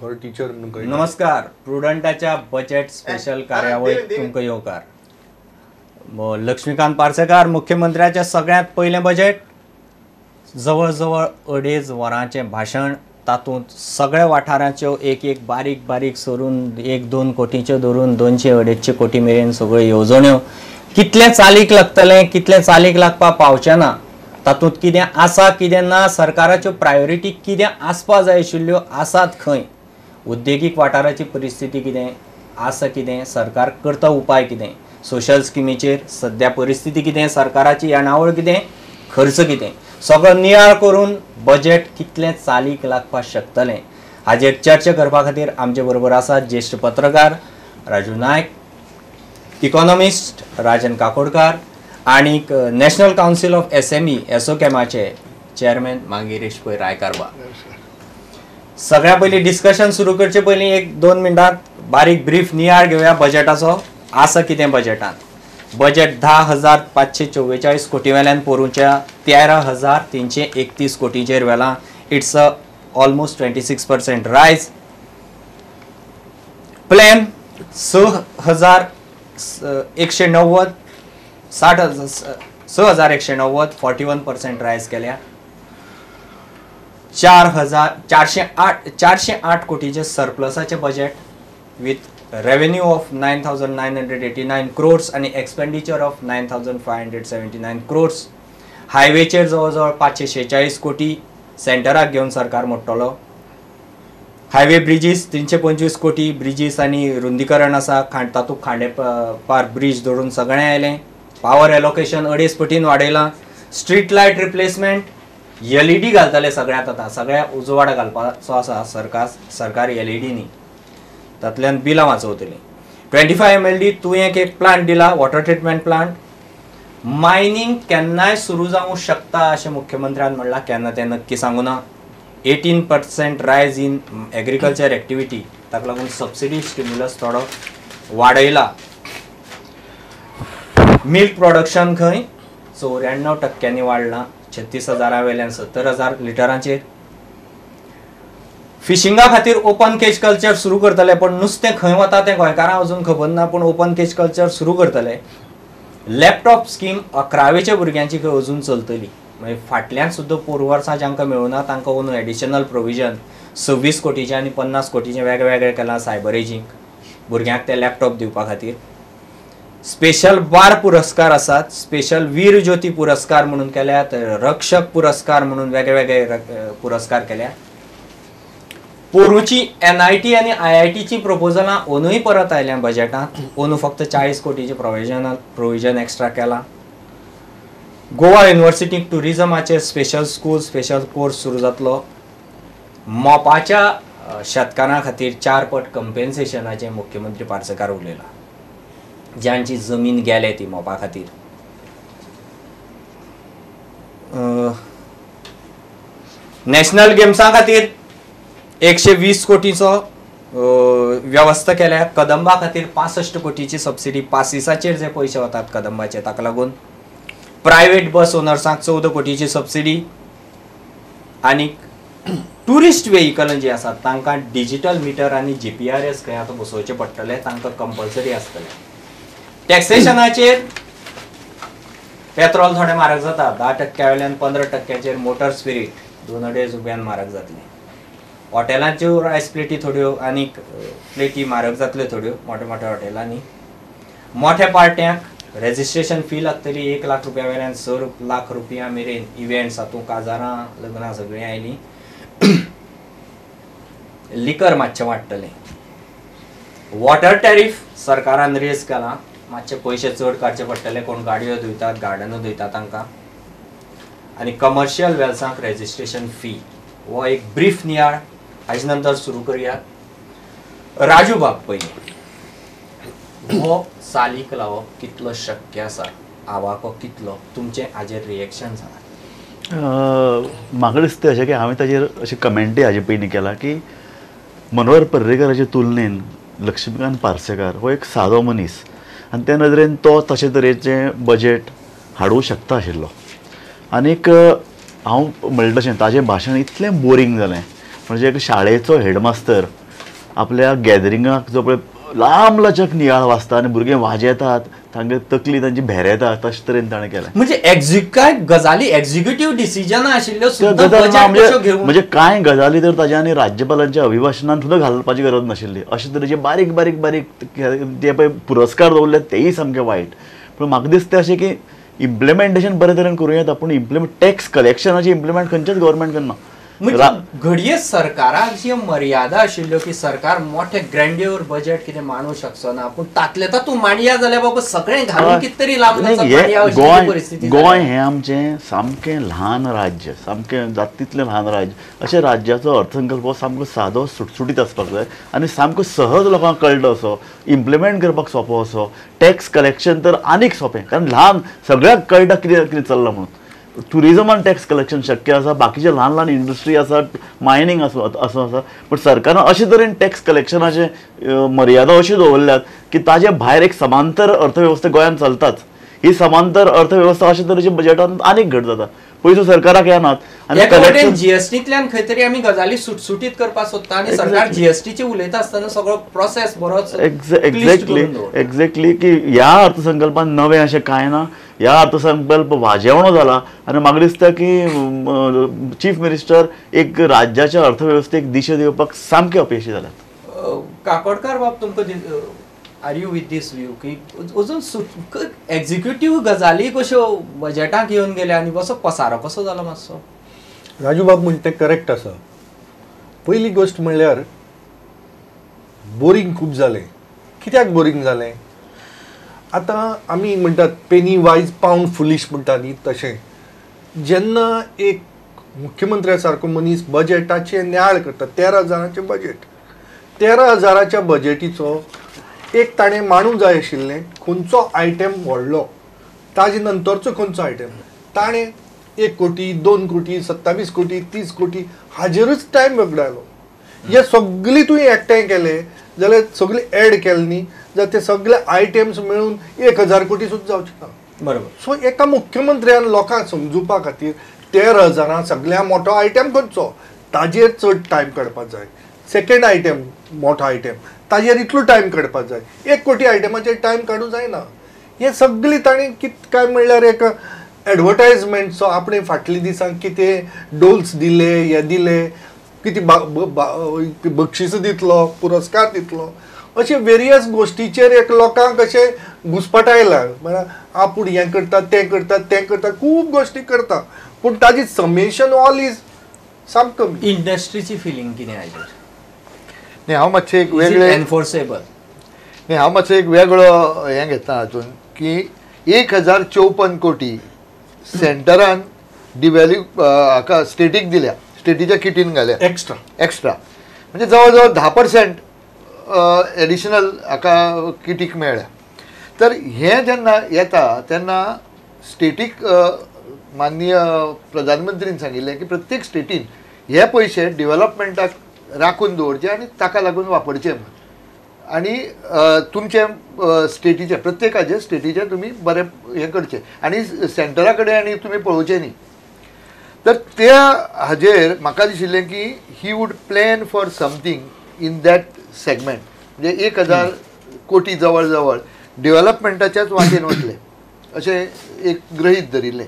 बरो टिचर म्हणून कळटा. नमस्कार, प्रुडंटाच्या बजेट स्पेशल कार्यावळीत तुमकां येवकार. लक्ष्मीकांत पार्सेकार मुख्यमंत्र्याच्या सगळ्यांत पयलें बजेट, जवळ जवळ 2.5 वरांचें भाशण, तातूंत सगळ्या वाठारांच्यो एक एक बारीक बारीक सरून 1-2 कोटीच्यो धरून 200-250 कोटी मेरेन सगळ्यो येवजण्यो, कितलें चालीक लागतलें, कितलें चालीक लागपाक पावचें ना, तातूंत कितें आसा कितें ना, सरकाराच्यो प्रायोरिटी कितें आसपा जाय आशिल्ल्यो आसात खंय, उद्देगीक वाठाराची परिस्थिती कितें आसा, कितें सरकार करता उपाय कितें, सोशल स्किमीचेर सद्या परिस्थिती कितें, सरकाराची येणावळ कितें, खर्च कितें, सगळो नियाळ करून बजेट कितलें चालीक लागपाक शकतलें हाजेर चर्चा करपा खातीर आमचे बरोबर आसात ज्येश्ठ पत्रकार राजू नायक, इकॉनॉमिस्ट राजन काकोडकार आनी national council of SME एसोकॅमाचे chairman Manguirish Pai रायकारबा. सगळ्या पयलीं डिस्कशन सुरू करचे पयलीं 1-2 मिनटांत बारीक ब्रीफ नियाळ घेवया बजेटाचो. आसा कितें बजेटांत? बजेट 10,544 कोटी वेल्यान पोरूंच्या 13,331 कोटीचेर व्हेलां. It's a almost 26% rise. Plan 6,190 6,190 41% rise केल्या. 4,408 कोटीचे सरप्लसाचे budget with revenue of 9,989 crores आनी एक्सपेंडिचर ऑफ 9,579 क्रोर्स. हायवेचेर जवळ जवळ 546 कोटी सेंटराक घेवन सरकार मोडटलो. हायवे ब्रिजीस 325 कोटी ब्रिजीस आनी रुंदीकरण आसा, तातूंत खांडेपार ब्रीज धरून सगळें आयलें. पावर एलोकेशन 2.5 पटीन वाडयलां. स्ट्रीट लायट रिप्लेसमेंट LED घालतले सगळ्यांत, आतां सगळ्या उजवाड घालपाचो आसा सरकार LEDनी, तातल्यान बिलां वाचवतलीं. 25 MLD तुयें एक प्लांट दिला, वॉटर ट्रिटमेंट प्लांट. मायनींग केन्नाय सुरू जावंक शकता अशें मुख्यमंत्र्यान म्हणलां, केन्ना तें नक्की सांगू ना. 18% रायज इन एग्रीकल्चर एक्टिविटी, ताका लागून सबसिडी स्टिम्युलस थोडो वाडयला. मिल्क प्रोडक्शन खंय 94% वाडलां, 36,000 वेल्यान 70,000 लिटरांचेर. फिशिंगा खातीर ओपन केज कल्चर सुरू करतले, पण नुस्तें खंय वता तें गोंयकारांक अजून खबर ना, पूण ओपन केज कल्चर सुरू करतले. लॅपटॉप स्कीम 11वेच्या भुरग्यांची खंय अजून चलतली, मागीर फाटल्यान सुद्दां पोर वर्सां जांकां मेळुना तांकां अंदू एडिशनल प्रोविजन 26 कोटीचें आनी 50 कोटीचें वेगळे वेगळे केलां सायबर एजींक भुरग्यांक ते लॅपटॉप दिवपा खातीर. स्पेशल बार पुरस्कार आसात, स्पेशल वीर ज्योती पुरस्कार म्हणून केल्यात, रक्षक पुरस्कार म्हणून वेगळे वेगळे पुरस्कार केल्या. पोरूची NIT आनी IITची प्रपोजलां अंदूय परत आयल्या बजेटांत, अंदू फक्त 40 कोटीचें प्रोविजन एक्स्ट्रा केलां. गोवा युनिवर्सिटीक ट्युरिजमाचेर स्पेशल स्कूल स्पेशल कोर्स सुरू जातलो. मोपाच्या शेतकारां खातीर 4 पट कंपेन्सेशनाचें मुख्यमंत्री पार्सेकार उलयला, ज्यांची जमीन गेले ती मोपा खातीर. नॅशनल गेम्सां खातीर 120 कोटीचो वेवस्था केल्या. कदंबा खातीर 65 कोटीची सबसिडी, पासिसाचेर जे पयशे वतात कदंबाचे ताका लागून. प्रायवेट बस ओनर्सांक 14 कोटीची सबसिडी. आनी ट्युरिस्ट वेहिकल जी आसात तांकां डिजिटल मिटर आनी GPRS खंय आतां बसोवचे पडटले, तांकां कंपल्सरी आसतलें. टॅक्सेशनाचेर पेट्रोल थोडें म्हारग जाता, 10% वयल्यान 15%चेर मोटर स्पिरीट 2-2.5 रुपयान म्हारग जातलें. हॉटेलांच्यो रायस प्लेटी थोड्यो आनी प्लेटी म्हारग जातल्यो थोड्यो मोठ्या मोठ्या हॉटेलांनी. मोठ्या पार्ट्यांक रेजिस्ट्रेशन फी लागतली 1 लाख रुपया वयल्यान 6 लाख रुपया मेरेन. इव्हेंट्स हातूंत काजारां लग्नां सगळीं आयलीं. लिकर मातशें वाडटलें. वॉटर टॅरीफ सरकारान रेज केलां, मातशे पयशे चड काडचे पडटले, कोण गाडयो धुयतात, गार्डनां धुयतात तांकां. आनी कमर्शियल वेल्सांक रेजिस्ट्रेशन फी. हो एक ब्रीफ नियाळ. हाजे नंतर सुरू करूया. राजू बाब, पयलीं हो चालीक लावप कितलो शक्य आसा, आवाको कितलो, तुमचें हाजेर रिएक्शन सांगात. म्हाका दिसता अशें की हांवें ताजेर अशें कमेंटय हाजे पयलीं केला की मनोहर पर्रीकाराचे तुलनेन लक्ष्मीकांत पार्सेकार हो एक सादो मनीस आनी त्या नदरेन तो तशे तरेचें बजेट हाडूंक शकता आशिल्लो. आनीक हांव म्हणटा तशें ताजें भाशण इतलें बोरींग जालें, म्हणजे एक शाळेचो हेडमास्तर आपल्या गॅदरिंगाक जो पळय लांब लचक नियाळ वाचता आनी भुरगे वाजेतात, तांगे तकली तांची भेरेता, तशे तरेन ताणें केलें. म्हणजे काय गजाली एक्झिक्युटिव्ह डिसिजन आशिल्ल्यो म्हणजे कांय गजाली तर ताज्या आनी राज्यपालांच्या अभिभाशणान सुद्दां घालपाची गरज नाशिल्ली. अशे तरेचे बारीक बारीक बारीक जे पळय पुरस्कार दवरले तेय सामके वायट. पूण म्हाका दिसता अशें की इम्प्लिमेंटेशन बरे तरेन करूं येता, पूण इम्प्लिमेंट टॅक्स कलेक्शनाची इम्प्लिमेंट खंयच्याच गव्हर्मेंट करना. म्हणजे घडये सरकाराक जी मर्यादा आशिल्ल्यो की सरकार मोठे ग्रँड्युअर बजेट कितें मांडूंक शकचो ना, पूण तातले तातूंत मांडया जाल्यार बाबा सगळें घालून कितें तरी लांब परिस्थिती. गोंय हें आमचें सामकें ल्हान राज्य, सामकें जाता तितलें ल्हान राज्य. अशें राज्याचो अर्थसंकल्प हो सामको सादो सुटसुटीत आसपाक जाय आनी सामको सहज लोकांक कळटा असो, इम्प्लिमेंट करपाक सोंपो असो. टॅक्स कलेक्शन तर आनीक सोंपें, कारण ल्हान सगळ्याक कळटा कितें कितें चल्लां म्हणून. ट्युरिजमान टॅक्स कलेक्शन शक्य आसा, बाकीचे ल्हान ल्हान इंडस्ट्री आसा, मायनींग आसूं असो आसा, पूण सरकारान अशे तरेन टॅक्स कलेक्शनाचे मर्यादा अशी दवरल्यात की ताजे भायर एक समांतर अर्थवेवस्था गोंयांत चलताच. ही समांतर अर्थवेवस्था अशे तरेचे बजेटान आनीक घट जाता, पयसो सरकाराक येनात. आनी जीएसटींतल्यान खंय तरी आमी गजाली सुटसुटीत करपाक सोदता आनी सरकार जीएसटीची उलयता आसतना सगळो प्रोसेस बरोच. एक्झॅक्टली एक्झॅक्टली की ह्या अर्थसंकल्पान नवें अशें कांय ना. ह्या अर्थसंकल्प वाजेवणो जाला आनी म्हाका दिसता की चीफ मिनिस्टर एक राज्याच्या अर्थवेवस्थेक दिशा दिवपाक सामके अपेशी जाल्यात. काकोडकार बाब, तुमकां are you with this view की अजून एक्झिक्युटिव्ह गजाली कश्यो बजेटाक येवन गेल्या आनी कसो पसारो कसो जाला मातसो? राजू बाब म्हणटा तें करेक्ट आसा. पयली गोश्ट म्हणल्यार बोरींग खूब जालें. कित्याक बोरींग जालें? आतां आमी म्हणटात पेनी वायज पावंड फुलीश म्हणटा न्ही, तशें जेन्ना एक मुख्यमंत्र्या सारको मनीस बजेटाचें नियाळ करता, 13,000 बजेट, 13,000 बजेटीचो एक ताणें मांडूंक जाय आशिल्लें खंयचो आयटम व्हडलो, ताजे नंतरचो खंयचो आयटम. ताणें 1 कोटी, 2 कोटी, 27 कोटी, 30 कोटी हाजेरूच टायम वगडायलो. हे सगळी तुवें एकठांय केले जाल्यार सगळे एड केले न्ही जाल्यार ते सगळे आयटम्स मेळून 1,000 कोटी सुद्दां जावचे ना. बरोबर. सो एका मुख्यमंत्र्यान लोकांक समजुपा खातीर 13,000 सगळ्या मोठो आयटम खंयचो ताजेर चड टायम काडपाक जाय, सेकेंड आयटम मोठो आयटम ताजेर इतलो टायम काडपाक जाय, 1 कोटी आयटमाचेर टायम काडूंक जायना. हें सगळें ताणें कित काय म्हणल्यार एक एडवर्टायजमेंटचो आपणे फाटल्या दिसांक कितें डोल्स दिले, हे दिले, कितें बक्षिसां दितलो, पुरस्कार दितलो, अशे वेरियस गोश्टीचेर एक लोकांक अशें घुस्पटायला. म्हळ्यार आपूण हें करता, तें करता, तें करता, खूब गोश्टी करता, पूण ताजी समेशन ऑल is सामको कमी. इंडस्ट्रीची फिलिंग कितें हाजेर? न्ही, हांव मातशें एक वेगळें एनफोर्सेबल न्ही, हांव मातसो एक वेगळो हें घेता हातून की 1,054 कोटी सेंटरान डिव्हॅल्यू हाका स्टेटीक दिल्या, स्टेटीच्या किटीन घाल्या एक्स्ट्रा एक्स्ट्रा, म्हणजे जवळ जवळ 10% एडिशनल हाका किटीक मेळ्ळ्या. तर हें जेन्ना येता तेन्ना स्टेटीक माननीय प्रधानमंत्रीन सांगिल्लें की प्रत्येक स्टेटीन हे पयशे डिव्हलपमेंटाक राखून दवरचे आनी ताका लागून वापरचे म्हूण, आनी तुमचे स्टेटीचे प्रत्येकाचे स्टेटीचे तुमी बरें हें करचें आनी सेंटरा कडेन आनी तुमी पळोवचें न्ही. तर त्या हाजेर म्हाका दिशिल्लें की he would plan for something in that segment, म्हणजे 1,000 कोटी जवळ जवळ डेव्हलपमेंटाच्याच वाटेन वतले अशें एक गृहीत धरिल्लें.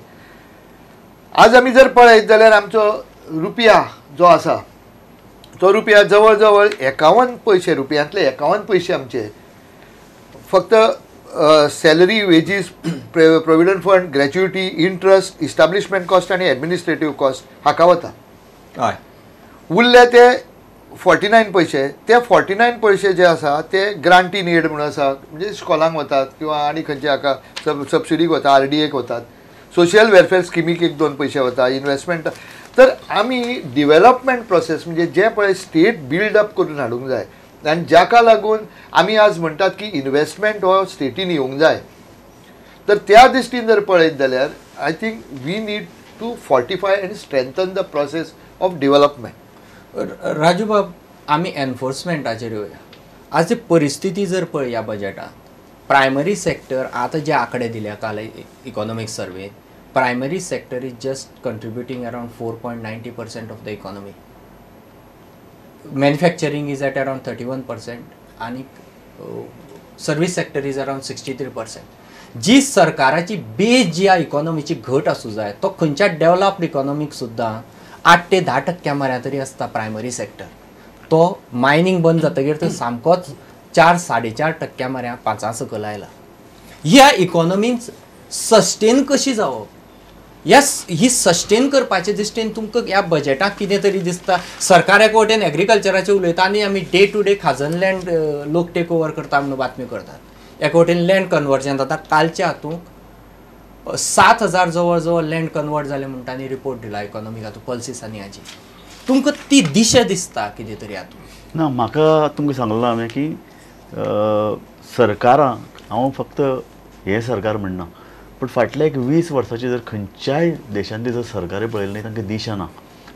आज आमी जर पळयत जाल्यार आमचो रुपया जो आसा तो रुपया जवळ जवळ 51 पयशे, रुपयांतले 51 पयशे आमचे फक्त salary, wages, provident fund, gratuity, interest, establishment cost आनी एडमिनिस्ट्रेटीव कॉस्ट हाका वता. हय, उरले ते 49 पयशे. ते 49 पयशे जे आसा ते ग्रांट इन एड म्हणून आसा, म्हणजे स्कॉलांक वतात किंवा आनी खंयचे हाका सबसिडीक वता, RDA वतात, सोशल वेलफेअर स्किमीक 1-2 पयशे वता, इन्वेस्टमेंट. तर आमी डिवेलपमेंट प्रोसेस म्हणजे जे पळय स्टेट बिल्डअप करून हाडूंक जाय आनी जाका लागून आमी आज म्हणटात की इन्वेस्टमेंट हो स्टेटीन येवंक जाय. तर त्या दृश्टीन जर पळयत जाल्यार I think we need to fortify and strengthen the process of development. Raju बाब, आमी एनफोर्समेंटाचेर येवया. आज जी परिस्थिती जर पळया बजेटात, प्रायमरी सेक्टर आतां जे आंकडे दिल्या काल economic survey, primary sector is just contributing around 4.90% of the economy. Manufacturing is at around 31% आनी service sector is around 63%. जी सरकाराची बेज जी इकॉनॉमीची घट आसूं जाय तो खंयच्या डेव्हलप्ड इकॉनॉमीक सुद्दां 8 ते 10% म्हऱ्या तरी आसता प्रायमरी सेक्टर. तो मायनींग बंद जातकीर तो सामकोच 4 4.5% म्हऱ्या 5 सकयल आयला. ह्या इकॉनॉमीन सस्टेन कशी जावप, ह्या ही सस्टेन करपाचे दृश्टीन तुमकां ह्या बजेटाक कितें तरी दिसता. सरकार एका वटेन एग्रीकल्चराचेर उलयता आनी आमी डे टू डे खाजन लँड लोक टेक ओवर करता म्हणून बातमी करतात. एका वटेन लँड कन्वर्जन जाता, कालच्या हातूंत 7,000 जवळ जवळ लँड कन्वर्ट जाले म्हणटा आनी रिपोर्ट दिला इकॉनॉमीक हातूंत पल्सीस आनी हाजी. तुमकां ती दिशा दिसता कितें तरी हातूंत? ना, म्हाका तुमकां सांगलां हांवें की सरकारां, हांव फक्त हें सरकार म्हणना, पूण फाटल्या एक 20 वर्साची जर खंयच्याय देशांतली जर सरकारां पळयली न्ही तांकां दिशा ना,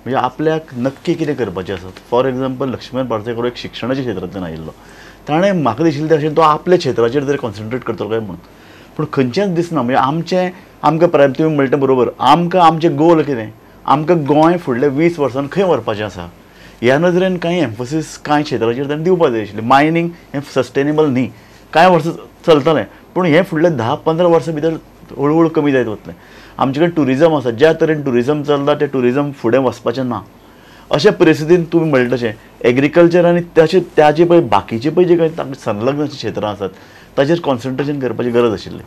म्हणजे आपल्याक नक्की कितें करपाचें आसा. फॉर एग्जाम्पल लक्ष्मीकांत पार्सेकर एक शिक्षणाच्या क्षेत्रांतल्यान आयिल्लो, ताणें म्हाका दिशिल्लें अशें तो आपल्या क्षेत्राचेर जर कॉन्सन्ट्रेट करतलो काय म्हणून, पूण खंयच्याच दिसना. म्हणजे आमचें आमकां प्रायम तुमी म्हणटा बरोबर, आमकां आमचें गोल कितें, आमकां गोंय फुडल्या 20 वर्सांत खंय व्हरपाचें आसा ह्या नदरेन कांय एम्फसीस कांय क्षेत्राचेर ताणें दिवपाक जाय आशिल्लें. मायनींग हें सस्टेनेबल न्ही, कांय वर्सां चलतलें पूण हें फुडल्या 10-15 वर्सां भितर हळू हळू कमी जायत वतलें. आमचे कडेन ट्युरिजम आसा, ज्या तरेन ट्युरिजम चलता तें ट्युरिजम फुडें वचपाचें ना. अशा परिस्थितीन तुमी म्हणटा तशें एग्रीकल्चर आनी तशें ताजे पळय बाकीचे पळय जे कांय संलग्न क्षेत्रां आसात ताचेर कॉन्सन्ट्रेशन करपाची गरज आशिल्ली,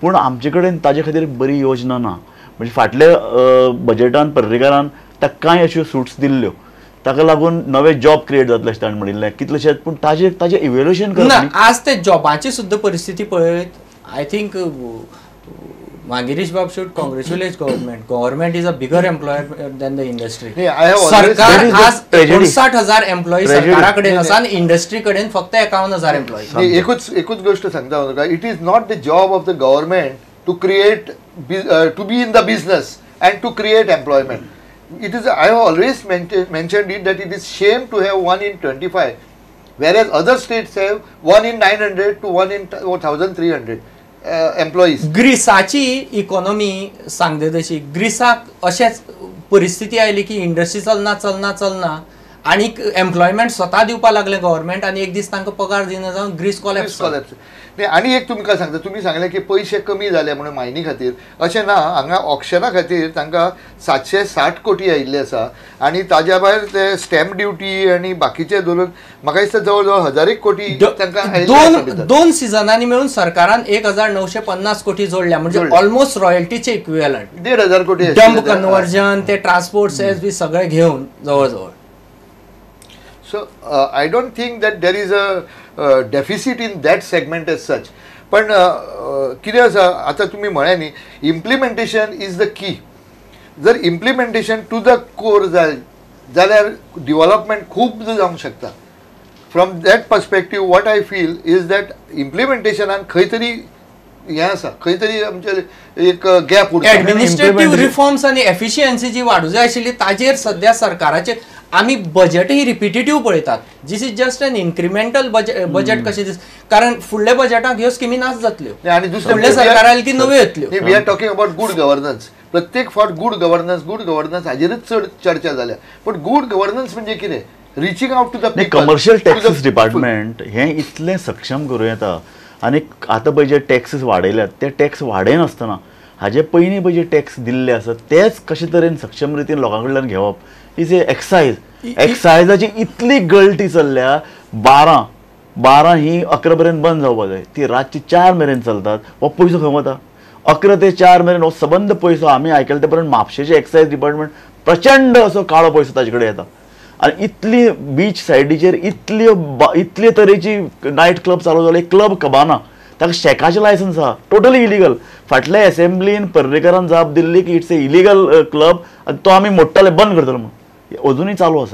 पूण आमचे कडेन ताजे खातीर बरी योजना ना. म्हणजे फाटल्या बजेटान पर्रीकारान ताका कांय अश्यो सुट्स दिल्ल्यो, ताका लागून नवे जॉब क्रिएट जातले अशें ताणें म्हणिल्लें कितलेशेच, पूण ताजेर ताजें इव्हेल्युएशन करप. ना, आज ते जॉबाची सुद्दां परिस्थिती पळयत I think Girish Babu should congratulate government. Government is a bigger employer than the industry. सरकार आज 59,000 एम्प्लॉई सरकारा कडेन आसा आनी इंडस्ट्री कडेन फक्त 51,000 एम्प्लॉई. एकूच गोष्ट सांगता तुका, it is not the job of the government to create, to be in the business and to create employment. It is, I have always mentioned it that it is shame to have 1 in 25, whereas other states have 1 in 900 to 1 in 1300 employees. ग्रीसाची economy सांगते तशी ग्रीसाक अशेंच परिस्थिती आयली की industry चलना चलना चलना आनी एम्प्लॉयमेंट स्वता दिवपाक लागलें गव्हर्मेंट आनी एक दीस तांकां पगार दिना जावन ग्रीस कोलॅप्स. आनी एक तुमकां सांगता, तुमी सांगलें की पयशे कमी जाले म्हणून मायनी खातीर, अशें ना. हांगा ऑक्शना खातीर तांकां 760 कोटी आयिल्ले आसा आनी ताज्या भायर ते स्टॅम्प ड्युटी आनी बाकीचे धरून म्हाका दिसता जवळ जवळ 1000 कोटी तांकां दोन सिजनांनी मेळून सरकारान 1950 कोटी जोडल्या, म्हणजे ऑलमोस्ट रॉयल्टीचे इक्विवेलंट 1500 कोटी. डंप कन्वर्जन ते ट्रान्सपोर्ट सेस बी सगळें घेवन जवळ जवळ. So I don't think that there is a deficit in that segment as such. पण कितें आसा आतां तुमी म्हळें न्ही, इम्प्लिमेंटेशन is the की. जर इम्प्लिमेंटेशन टू the core जाय जाल्यार डिवलपमेंट खूब जावंक शकता. From that perspective what I feel is that इम्प्लिमेंटेशनान खंय तरी हें आसा, खंय तरी आमचें एक गॅप उरता. एडमिनिस्ट्रेटीव रिफॉर्म्स आनी एफिशियन्सी जी वाडूं जाय आशिल्ली ताजेर सद्या सरकाराचे आमी बजेटही रिपिटेटीव पळयतात. This is just an incremental budget कशें दिस, कारण फुडल्या बजेटाक ह्यो स्किमी नाच जातल्यो आनी दुसरें फुडल्या सरकार आयलें की नव्यो येतल्यो. We are talking about good governance. प्रत्येक फावट गुड गव्हर्नन्स गुड गव्हर्नन्स हाजेरच चड चर्चा जाल्या, पूण गुड गव्हर्नन्स म्हणजे कितें? Reaching out to the people. Commercial taxes department हें इतलें सक्षम करूं येता आनी आतां पळय जे टॅक्सीस वाडयल्यात ते टॅक्स वाडयनासतना हाजे पयलीं पळय जे टॅक्स दिल्ले आसात तेच कशे तरेन सक्षम रितीन लोकां कडल्यान घेवप is a excise. एक्सायजाची इतली गळटी चल्ल्या, 12 ही 11 पर्यंत बंद जावपाक जाय, ती रातची 4 मेरेन चलतात. हो पयसो खंय वता? 11 ते 4 मेरेन हो सबंद पयसो आमी आयकले ते पर्यंत म्हापशेचे एक्सायज डिपार्टमेंट प्रचंड असो काळो पयसो ताजे कडेन येता. आनी इतली बीच सायडीचेर इतले तरेची नायट क्लब चालू जाले, क्लब कबाना, ताका शेकाचें लायसन्स आहा, टोटली इलिगल. फाटल्या एसेंब्लीन पर्रीकारान जाप दिल्ली की it's a illegal club आनी तो आमी मोडटले, बंद करतले म्हणून, अजुनूय चालू आसा.